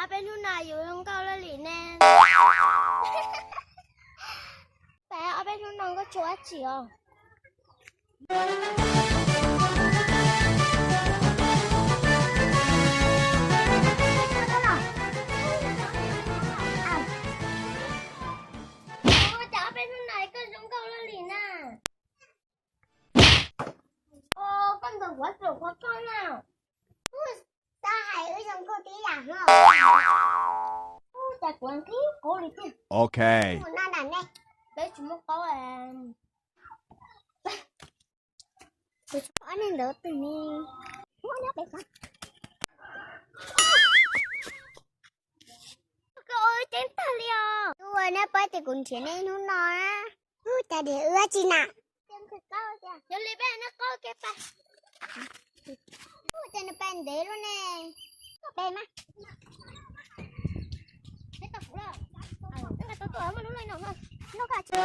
Ob peb hnub no yus zoo nkauj luaj li ne. Peb ob peb hnub no nkauj tshua dab tsi os? Cas ob peb hnub no koj zoo nkauj luaj li na? Koj ntawd kuv tsuas qhuav koj na. Xav hais wb zoo nkauj tib yam no. Cas kuv nqhis qub li tiag. Ok. Mus no nram ne. Peb tsis muaj qaub. Ob niag ntawd twg ne? Koj ua ceeb tag li os. Ua nej pab tias kuv nrhiav nej hnub no na. Ub, cas diam wb tsis na. Yog li peb noj qaub ke pab. Ub, cas nws pab ntev luaj ne. Peb mas. Twb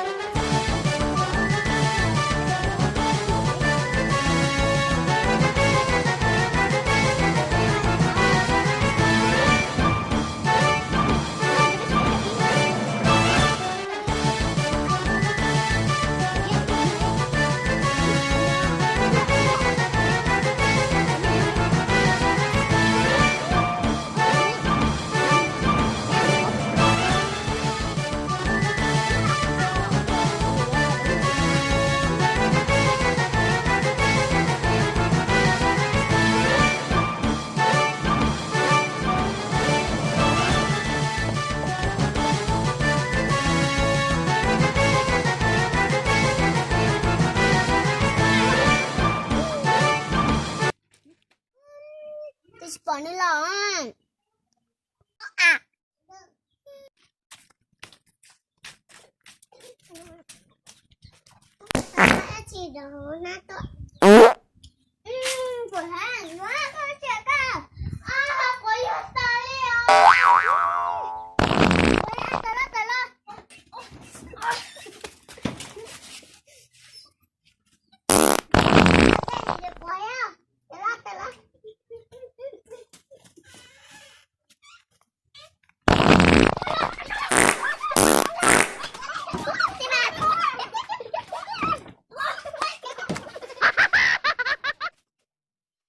tsis pom nws los. Tsis rau hauv hnab tuaj. Puas hab yuav koj tsis koj, quav yuav tas li os.